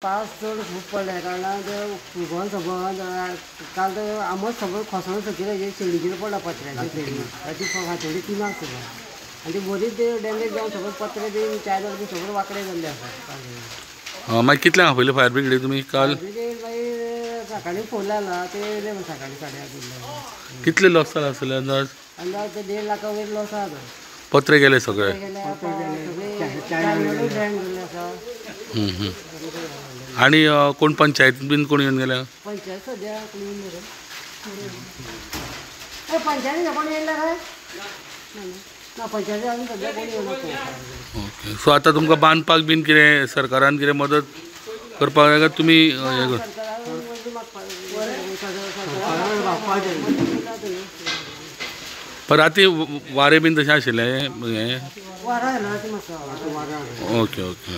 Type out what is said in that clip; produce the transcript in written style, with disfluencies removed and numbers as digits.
पावस चड खूब पडल्या कारणान ते फुगोन सगळो काल तर आमोच सगळो खोसोन सकयल शेडीचेर पडला पत्र्याचे शेडी ती फातोडी तिनाक सुद्दां आनी ती बरीच डॅमेज जावन सगळे पत्रे बी चायलर बी सगळे वांकडे जाल्ले आसा. मागीर कितल्यांक आपयले फायर ब्रिगेड तुमी काल? मागीर सकाळीं फोन लायला ते येयले सकाळीं 8:30 उरले. कितले लॉस जाला आसतले अंदाज? अंदाज ते 1.5 लाखा वयर लॉस आसा. पत्रे गेले सगळे? सगळे जाल्ले आसा. आनी कोण पंचायत बीन कोण येवन गेल्या? पंचायत सद्या कोण येवन गेले? पंचायती कोण येयला काय ना? पंचायती अजून सद्या कोण येवना. ओके, सो आतां तुमकां बांदपाक बीन कितें सरकारान कितें मदत करपाक जाय काय तुमी हें पण राती वारें बीन तशें आशिल्लें हें? Okay okay.